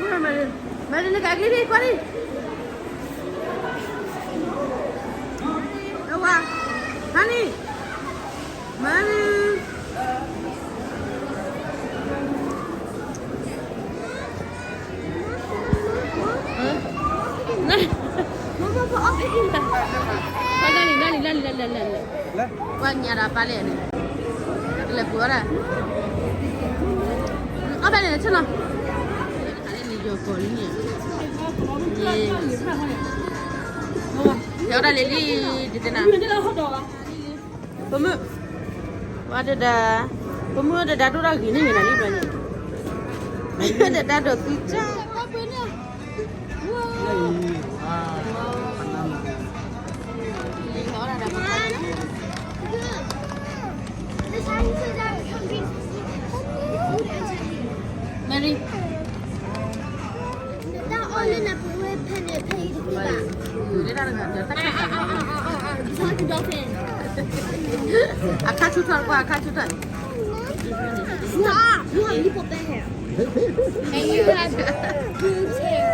မ့ၢ်လၢနကဂ့ၤဒ်ကွၢ်လံ, အဝါ, honey, money. လၢ်လံ လၢ်လံ လၢ်လံ လၢ်လံ လၢ်လံ, ကွၢ်ညါဒီးပၢ်လဲၣ်န့ၣ်, ကလဲၤပှ့ၤဝဲဒၣ်, အီၣ်ဖဲန့ၣ်ဆ့ၣ်နီၤ, လၢယိၤကီၢ်လံန့ၣ်, ဟဲဝဲဒၣ်လဲၤလံ, ဒ်တဲနၤ, ပမုၣ်, ဝါတဒါ, ပမုၣ်တဒါဒိၣ်ထီၣ်ဂ့ၤန့ၢ်ဂ့ၤနၤလံဘျီန့ၣ်, တဒါဒိၣ်သံကၢ် Mary. It's like a dolphin. အခါဆူထီၣ်ကွၢ် အခါဆူထီၣ်. Stop! You have nipple back hair. And you have boobs hair.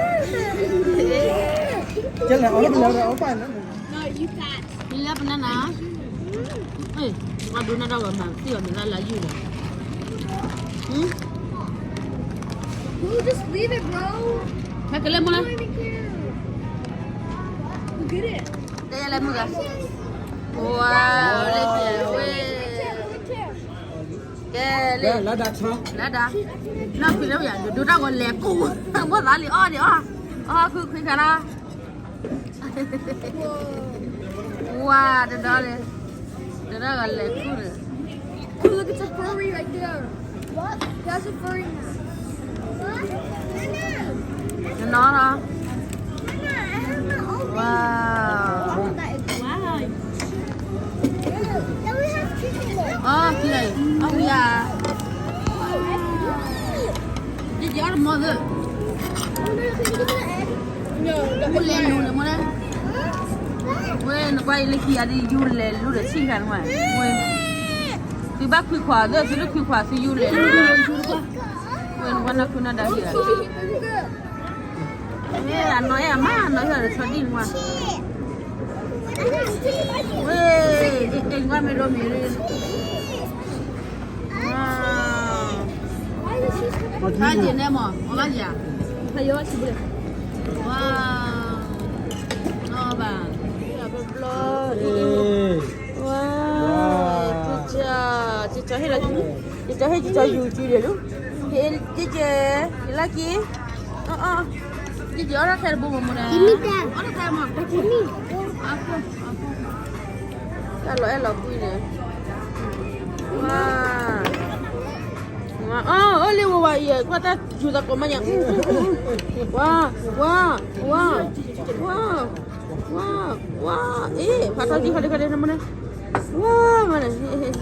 ကဲလဲၣ်အီၤလၢပလဲၤဝဲဒၣ်အီၣ်ပၢ်န့ၣ်, No, you fat. လၢပနၢ်နၤ, အ့ၢ်, ပှၤဒိးနၢ်ဒၣ်ဝဲမၤသ့ၣ်အီၤန့ၣ်လၢလၢယုၢ်လီၤ. Just leave it, bro. ဟဲကလဲၤမူလၢ, Go get it. တဲယလဲၤမုၢ်ဂၤ, ဝါ, လၢကဲဝဲ, ကဲလၢ, လၢဒၣ်, နီၢ်ဖံးလၢယၤ ဒိးတၢ်ဂီၤလဲၤကူၣ်, မိၢ်သးလံအီၣ်ဒံးအီၣ်, အီၣ်ခုခွံခါလီၤ. ဝါ, တဒီလၢ, တဒီဂၤလဲၤခူၣ်န့ၣ်. Oh, look, it's a furry right there. What? That's a furry. နနီၤလီၤ. Wow. Wow. Then we have chicken. Oh, okay. Oh, yeah. Did you order more? မူလဲၤလူၤန့ၣ်မ့ၢ်လဲၣ်, ဝဲနကွၢ်အံၤလၢခံဂၤဒ်ယူၤလဲၤလူၤဒီးဆံၣ်ခါန့ၣ်မး, ဝဲ, သုဘၣ်ခွံခွါသၢ သုတခွံခွါသုယူၤလဲၤလူၤဒီး, ဝဲနကွၢ်နီၢ်ခုနီၢ်ဒါဟံၣ်ဂၤ, အနီၢ်အဲၣ်အမါ နီၢ်ဟံၣ်ဂၤဒီးဆီဒံၣ်န့ၣ်မး, ဝဲ, အဲၣ်ကွၢ်မ့ၢ်ဒိၣ်မ့ၢ်ရ့ Wow. Why is she so, ဘၣ်ယဲၢ်န့ၣ်မး, အဘၣ်ယဲၢ်, ဖယီၤဘၣ်ဆံးဘူးလဲၣ်, wow. နီၢ်ဘၣ်, ဘျီ, wow. ကၠီ, ကၠီဟ့ၣ်လီၤ, ကၠီဟ့ၣ်ကၠီယူၤစုဒီးလူၤ, ကၠီကၠီ, ယလၢက့ၤ, အီ, ကၠီကၠီအီၣ်တၢ်ခဲတဘိမးမ့ၢ်န့ၣ်, အီၣ်တၢ်ခဲမး, တၢ်လီၤအဲၣ်လီၤကွံန့ၣ်. ဝါ, ဝါ, အီၣ်လၢဝဲဝါအံၤ ကွၢ်တၢ်ယူၤသးကိးမးညါ, ဝါ, ဝါ, ဝါ, ဝါ, ဝါ, ဝါ, အ့ၣ် ဖးထီၣ်ဒံးခီဒံးခီဒံးနမ့ၢ်န့ၣ်, ဝါ, မ့ၢ်န့ၣ်,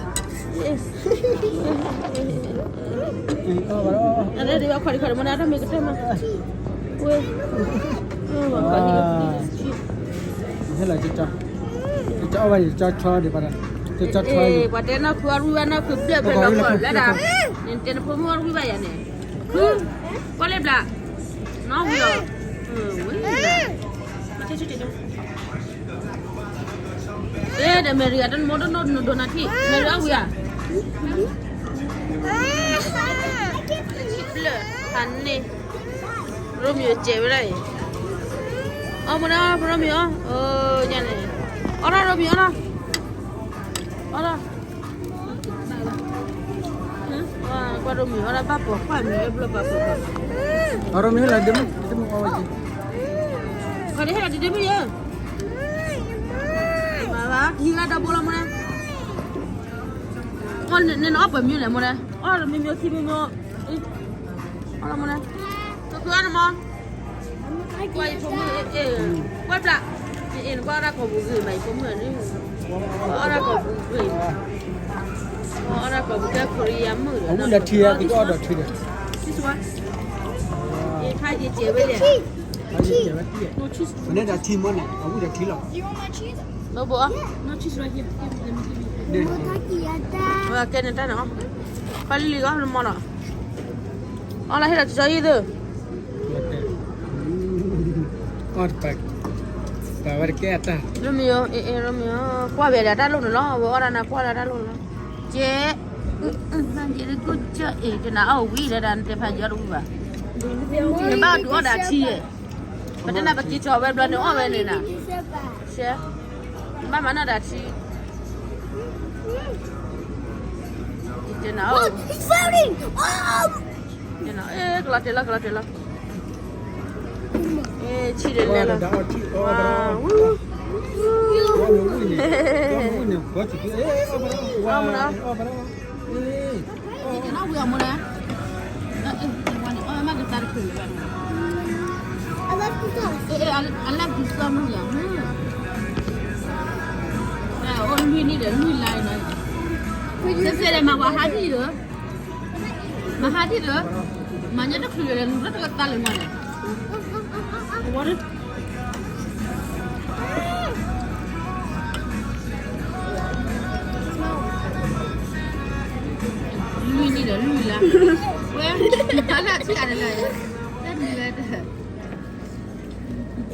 အန့ၣ်ဒ်ခွါဒံးခီဒံး မ့ၢ်န့ၣ် အတၢ်မ့ၢ်ကတၢၢ်မး, ဝဲ, ဝါ, ဟဲလီၤ, ကၠီအီၣ်ဘၣ်ယကၠီဆီဒံးပှၤ, ကၠီဆီ, ပှၤတဲနီၢ်ခုအရူၢ်ဘၣ်နီၢ်ခုဘျၢၣ်ဖဲလီၤကီၢ်လၢဒၣ်, နတဲနဖိမုၣ်အရူၢ်ဘၣ်ယၤန့ၣ်, ကွၢ်လၢဘျး, နီၢ်ဝံၤအီၤ, ဝံၤ, တဲဒီး Mary အတၢ်နမိၢ်တနိၣ်နဒိးနၤထံၣ် Mary အီၣ်ဝံၤဧါ, တဆံဘျၢၣ်ဖးန့ၢ်, ရိမံၤယိၤစဲးဝဲဒၣ်အံၤ, အီၣ်မ့ၢ်န့ၣ် ရိမံၤအီၣ်, အိၣ်ညါန့ၣ်, အီၣ်ထီၣ်ရိမံၤအီၣ်ထီၣ်, အီၣ်ထီၣ် ကွၢ်ရိမ့ၤအီၣ်ဒၣ်ဘၣ်ပိာ်ခွါမ့ၤအဘျီဘၣ်ပိာ်ခွါ, အီၣ်ရိမ့ၤဟဲလီၤဒ့မုၣ်, ဒ့မုၣ်အီၣ်ဝဲက့ၤ, ခီဒ့ဟဲလီၤဒ့မုၣ်ယဲ, မၤဘၣ် ဟံးဂၤဒီဘိလီၤမ့ၢ်န့ၣ်, အီၣ်န့ၣ်နအီၣ်ပှဲၤမ့ၢ်လဲၣ်မ့ၢ်န့ၣ်, အီၣ်မ့ၢ်မ့ၢ်ခံမ့ၢ်မ့ၢ်, အီၣ်လီၤမ့ၢ်န့ၣ်, ကကနမ့ၢ် ကွၢ်ယဖိမုၣ်, ကွၢ်ဘျး, နကွၢ်အီၣ်ဒၣ်ကိာ်ပူၤဂ့ၤမး ယဖိမုၣ်န့ၣ်, အီၣ်ဒၣ်ကိာ်ပူၤဂ့ၤမး, အီၣ်ဒၣ်ကိာ်ပူၤကဲ Korea မုၣ်ဒီး, အဝံၣ်ဒီးထံ, ကကအီၣ်ဒီးထံဒီး, ယခါယကဲဝဲလဲၣ်, မ့ၢ်န့ၣ်ဒီးထံမ့ၢ်န့ၣ် အဝံၣ်ဒီးထံလီၤ, ဘိဘိအီၣ်, ကဲန့ၣ်တၢ်န့ၣ်အီၣ်, ခီလံၤလံၤကီၢ်လၢမီၢ်နီၤ, အီၣ်လၢဟ့ၣ်ဒီးတစီၤအံၤသၢ အီၣ်တပၤ, ပာ်ဝဲတကဲအတၢ်, ရိမ့ၤဧၢ, အ့ ရိမ့ၤဧၢ, ကွၢ်ဝဲဒၣ်တၢ်လိၣ်န့ၣ်လီၤ, အဝဲအီၣ်ဒၣ်နၤကွၢ်ဒၣ်တၢ်လိၣ်န့ၣ်လီၤ, ကဲ, နကဲနဂိၢ်ကၢ်အ့ၣ် ကနၤအီၣ်ဝံၤဒီး နတဲဖးယံၤအီၣ်တဝံၤဘၣ်, နဘၣ်ဒုးအီၣ်ဒၣ်ထံဧါ, ပတဲနၤပက့ၤထီၣ်ဝဲဘျီန့ၣ်အီၣ်ဝဲန့ၣ်နၤ, ကဲ, နဘၣ်မၤနီၣ်ဒၣ်ထံ ကနၤ, ကလီၤတဲာ်လီၤ ကလီၤတဲာ်လီၤ, ဆံးလဲၤလဲၤလီၤ, အီၣ်မ့ၢ်န့ၣ်, အီၣ်မ့ၢ်န့ၣ်, အလၢ်ကူစီမ့ၢ်ယၤ, အိၣ်လွံၢ်နံၣ်ဒီးလွံၢ်လါနီၤ, စဲးစဲးဒီးမၤပှၤဟးထံၣ်ဒီး မၤဟးထံၣ်ဒီး, မၤညါတချုးဒီး လူၤထီၣ်တကသါလၢာ်မးန့ၣ်, ဝါ လွံၢ်နံၣ်ဒီးလွံၢ်လါ, ဝဲ, တၢ်လၢအထံၣ်အါတဂၤ, တၢ်မံၤဝဲ,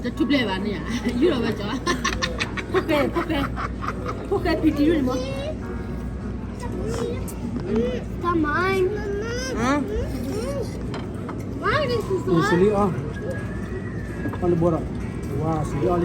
တထူၣ်ဖျဲးဘၣ်န့ၣ်ဧါ, ယူၢ်လီၤဝဲကီ, ဖိၣ်ဃဲ, ဖိၣ်ဃဲ, ဖိၣ်ဃဲဖံးတံၢ်န့ၣ်မး, စလံအီၣ်, အီၣ်လၢဘိဒီး, ဝါ စလံအီၣ်လံ,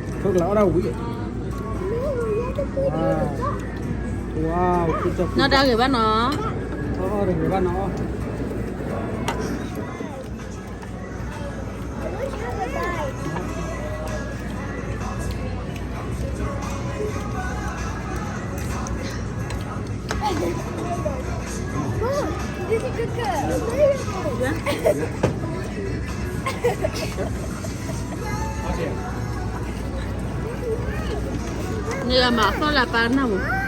ခိၣ်ကလၤအီၣ်ဒၣ်ဝံၤ, ဝါ, နီၢ်တၢ်ဂ့ၤဘၣ်နီၤ, အီၣ်တဂ့ၤဘၣ်နီၤ န့ၣ်မၤအသီၣ်လၢပၢ်နၢ်မူ ဖးယံ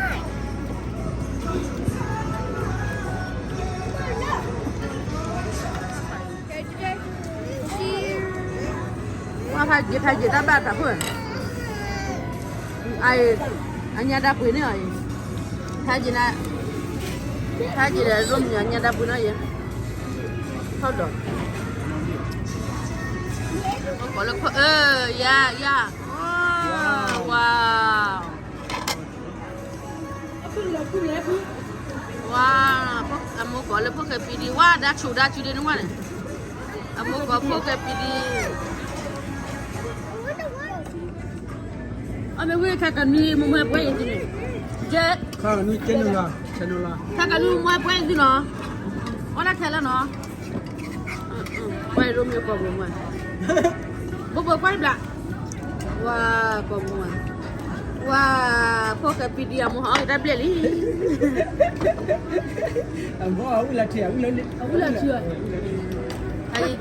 ာ်ဖးယံာ်တၢ်ဘၣ်တၢ်ဖိ, အညါဒၣ်ပှ့ၤန့ၢ်အီၤအံၤ, ဖးယံာ်, ဖးယံာ်ဒီးရိမ့ၤအညါဒၣ်ပှ့ၤန့ၢ်အီၤ, ထီၣ်ဒီး, ကိးလၢခိၣ်, ယၤ, ယၤ, ဝါ ဝါ, အမိၢ်ကိးလၢဖိၣ်ဃဲပံဒံ ဝါ ဒၣ်ဆူၣ်ဒၣ်ဆူၣ်ဒ်န့ၣ်ဝဲန့ၣ်, အမိၢ်ကိးဖိၣ်ဃဲပံဒံ, အမ့ၢ်ဝံၤခါကနွံမ့ၢ်ပှဲၤအံၤသုန့ၣ်, ခါကနွံမ့ၢ်ပှဲၤအံၤသုနီၤ, အီၣ်ဒၣ်ခဲလၢာ်နီၤ ကွၢ်ရိမ့ၤကိာ်ပူၤမး, ဘိဘိကွၢ်တဘျီ, ဝါ, ကိာ်ပူၤမး, ဝါ, ဖိၣ်ဃဲပံဒံအမိၢ်ဟီၣ်အီၣ်က့ၤတၢ်ဘျဲၣ်လံ, အဝံၣ်လီၤထံ, အဝံၣ်လီၤထ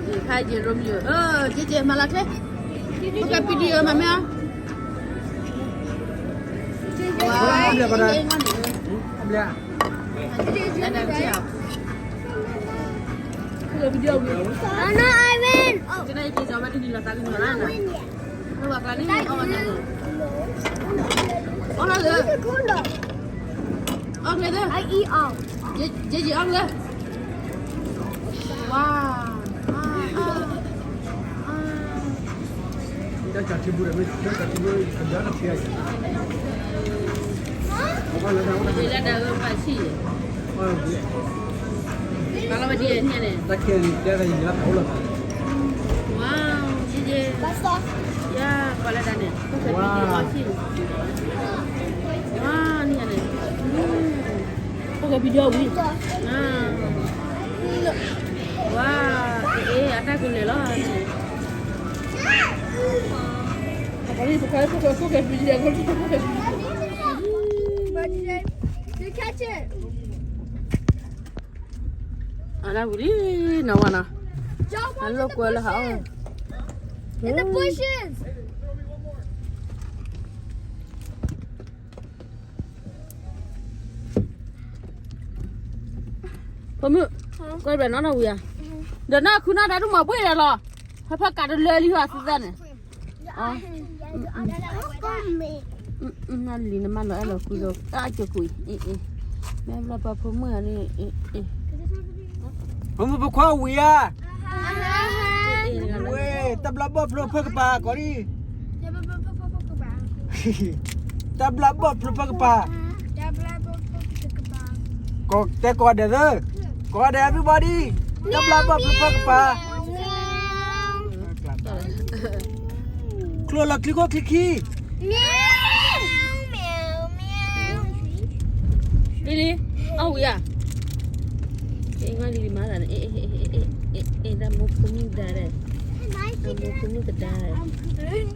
ံ, ဖးယံာ်ရိမ့ၤဧၢ, ကဲကဲမၤလီၤထဲ, ဖိၣ်ဃဲပံဒံဧၢ မၤမ့ၢ်အီၤ, ဝါ, ဘျဲၣ်, ဘျဲၣ် video ဝံၤ, ဝါ, အတၢ်ကလဲၤလီၤ, အတၢ်ဝံၤလံ နီၢ်ဝါနီၤ, အလီၢ်ကွဲလၢဟးအီၣ်, in the bushes. ဖိမုၣ်, ကွဲဘျဲၣ်နီၢ်နီၢ်ဝံၤဧါ, ဒီးနီၢ်ခုနီၢ်ဒါဒူၣ်မၤဘှ့ၣ်ဒီးလီၤ, ဟဲဖီကးတလၢလံဟီသ့ၣ်န့ၣ်, နီၢ်လံၤနမါလီၤအဲၣ်လီၤကွံဒီး အါကၠိကွံ, မ့ၢ်ဘျီပှၤဖိမုၣ်ဧါန့ၣ်, ဖိမုၣ်ဖိခွါဝံၤဧါ, ဝဲ, တၢ်ဘျါဘီၣ်ဖျိဖၢကပၤ ကိးဒံး, တၢ်ဘျါဘီၣ်ဖျိဖၢကပၤ, တဲကိးဂၤဒဲးသၢ, ကိးဂၤဒဲး everybody, တၢ်ဘျါဘီၣ်ဖျိဖၢကပၤ, ချိၣ်လီၤချံခိၣ်ချံခံ, လံလံ, အဝံၤဧါ, အ့ လံလံမၤသးန့ၣ်, တၢ်မိၢ်ဖိမုၣ်ဒါဒီး, တၢ်မိၢ်ဖိမုၣ်ကဒါဒီး,